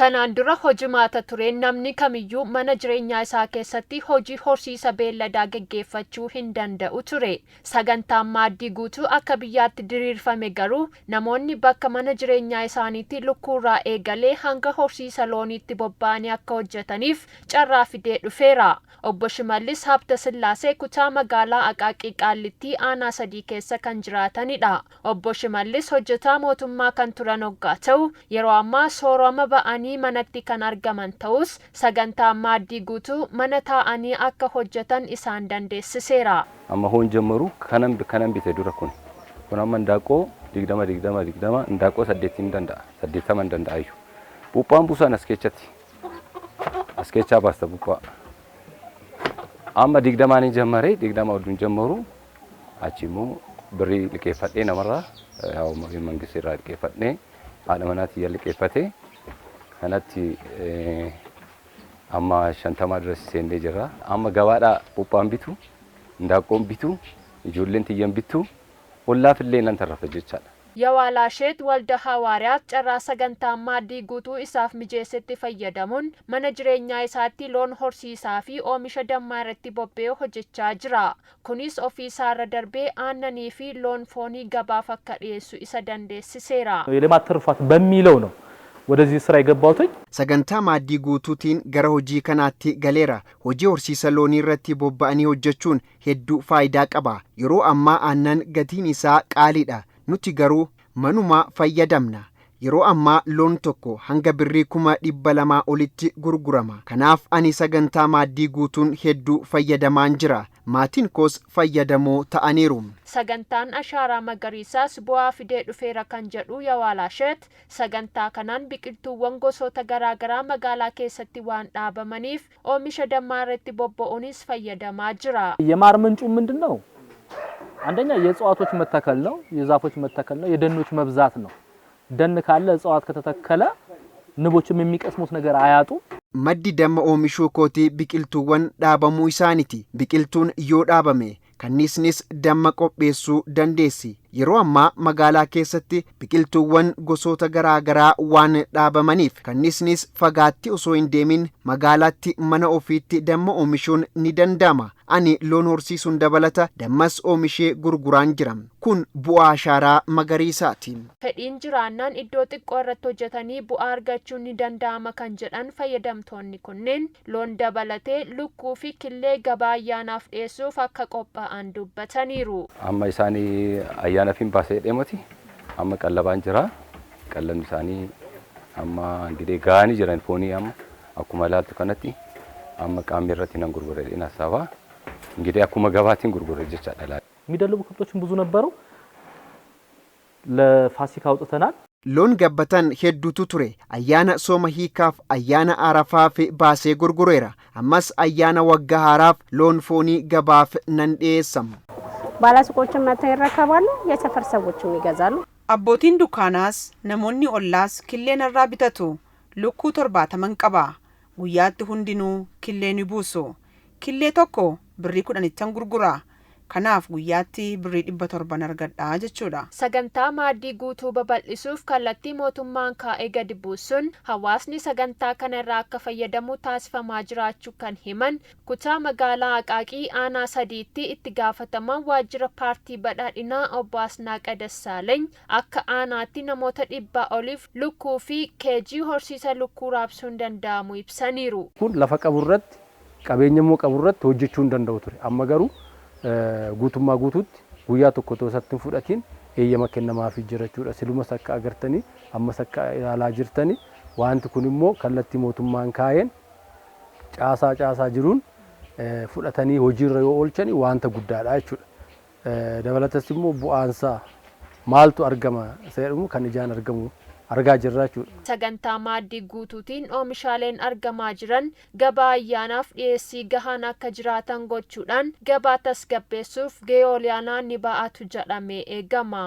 Kanaan dura hojimaata tureen namni kamiyyuu mana jireenyaa isaa keessatti hojii horsiisa beelladaa geggeeffachuu hin danda'u ture. Sagantaan Maaddii Guutuu akka biyyaatti diriirfame garuu namoonni bakka mana jireenyaa isaaniitti lukkuurraa eegalee hanga horsiisa looniitti bobba'anii akka hojjetaniif carraa fidee dhufeera. Obbo Shimallis Habtasillaasee kutaa magaalaa Aqaaqii Qaallittii aanaa 3 keessa kan jiraatanidha. Obbo Shimallis hojjetaa mootummaa kan turan oggaa ta'u, yeroo ammaa soorama ba'anii manatti kan argaman ta'us, sagantaan Maaddii Guutuu mana taa'anii akka hojjetan isaan dandeessiseera. Amma hoon jammaru kanan kanan bite dura kun kun amma indaaqqoo 20 20 20 indaaqqoo saddeettiin danda'a 80 danda'ayyu buphaan busaan as keechatti as keechaa baasta buphaa amma 20n hin jammare 20 oduun jammaru achi immoo birrii liqeeffadhee namarraa yaa'u mangistii irraa liqeeffadhee haadha manaa tiyya liqeeffate kanatti amma 50 dura seennee jirra. Amma gabaadhaa buphaan bitu, indaaqqoon bitu, ijoolleen tiyyan bittu, ollaaf illee nan tarrafa jechaadha. Yawaalaasheet Waldahawaariyaat carraa sagantaan Maaddii Guutuu isaaf mijeessetti fayyadamuun mana jireenyaa isaatti loon horsiisaa fi oomisha dammaa irratti bobba'ee hojjechaa jira. Kunis ofiisaarra darbee aannanii fi loon foonii gabaaf akka dhiyeessu isa dandeessiseera. የሌማት ትሩፋት በሚለው ነው ወደዚህ ስራ የገባሁትኝ። Sagantaa Maaddii Guutuutiin gara hojii kanaatti galeera. Hojii horsiisa loonii irratti bobba'anii hojjechuun hedduu faayidaa qaba. Yeroo ammaa aannan gatiin isaa qaaliidha. Nuti garuu manuma fayyadamna. Yeroo ammaa loon tokko hanga birrii 200,000 olitti gurgurama. Kanaaf ani sagantaa Maaddii Guutuun hedduu fayyadamaan jira. Maatiin koos fayyadamoo ta'aniiru. Sagantaan Ashaaraa Magariisaas bu'aa fidee dhufeera kan jedhu Yawaalaasheet, sagantaa kanaan biqiltuuwwan gosoota garaagaraa magaalaa keessatti waan dhaabamaniif oomisha dammaa irratti bobba'uunis fayyadamaa jira. የማር ምንጩ ምንድን ነው? አንደኛ የእጽዋቶች መተከል ነው፣ የዛፎች መተከል ነው፣ የደኖች መብዛት ነው። ደን ካለ እጽዋት ከተተከለ ንቦችም የሚቀስሙት ነገር አያጡም። Maddi damma oomishuu kootii biqiltuuwwan dhaabamuu isaaniiti. Biqiltuun yoo dhaabame kanniisnis damma qopheessuu dandeessi. Yeroo ammaa magaalaa keessatti biqiltuuwwan gosoota garaa garaa waan dhaabamaniif kanniisnis fagaatti osoo hin deemin magaalaatti mana ofiitti damma oomishuun ni danda'ama. Ani loon horsiisuun dabalata dammas oomishee gurguraan jira. Kun bu'aa ashaaraa magariisaati. Fedhiin jiraannaan iddoo xiqqoo irratti hojjetanii bu'aa argachuun ni danda'ama kan jedhan fayyadamtoonni kunneen, loon dabalatee lukkuu fi killee gabaa ayyaanaaf dhiyeessuuf akka qophaa'an dubbataniiru. Amma isaanii ayyaana fin baasee deemati. Amma qallabaan jira. Qallamni isaanii amma እንግዲህ ga'anii jiran foonii amma akkuma ilaaltu kanatti amma qaamni irratti nan gurgura jedheen hasaaba. እንግዲህ akkuma gabaatiin gurgura jechaadha. የሚደልቡ ከብቶችም ብዙ ነበሩ። ለፋሲካ አውጥተናል። Loon gabbatan hedduutu ture. Ayyaana sooma hiikaaf ayyaana Arafaaf baasee gurgureera. Ammas ayyaana waggaa haaraaf loon foonii gabaaf nan dhiyeessa. ባለሱቆችም መጥተው ይረከባሉ፣ የሰፈር ሰዎችም ይገዛሉ። Abbootiin dukkaanaas namoonni ollaas killee narraa bitatu. Lukkuu 70n qaba. Guyyaatti hundinuu killee ni buusu. Killee tokko birrii 10ttan gurgura. Kanaaf guyyaatti birrii 700n argadha jechuudha. Sagantaa Maaddii Guutuu babal'isuuf kallattii mootummaan kaa'ee gadi buusuun hawaasni sagantaa kana irraa akka fayyadamu taasifamaa jiraachuu kan himan kutaa magaalaa Aqaaqii aanaa 3tti itti gaafatamaan waajjira paartii badhaadhinaa obbo Asnaaqaa Dassaalany, akka aanaatti namoota 100 oliif lukkuu fi keejii horsiisa lukkuu raabsuun danda'amu ibsaniiru. Kun lafa qabu irratti qabeenya immoo qabu irratti hojjechuu hin danda'u ture. Amma garuu guutummaa guutuutti guyyaa tokko otoo isatti hin fudhatiin eeyyama kennamaafii jira jechuudha. Silumas akka agartanii ammas akka ilaalaa jirtanii wanti kun immoo kallattii mootummaan kaa'een caasaa caasaa jiruun fudhatanii hojiirra yoo oolchani wanta guddaadha jechuudha. Dabalatas immoo bu'aansaa maaltu argama jedhamu kan ijaan argamu argaa jirra jechuudha. Sagantaa Maaddii Guutuutiin oomishaaleen argamaa jiran gabaa ayyaanaaf dhiyeessii gahaan akka jiraatan gochuudhaan gabaa tasgabbeessuuf gahee olaanaa ni ba'atu jedhamee eegama.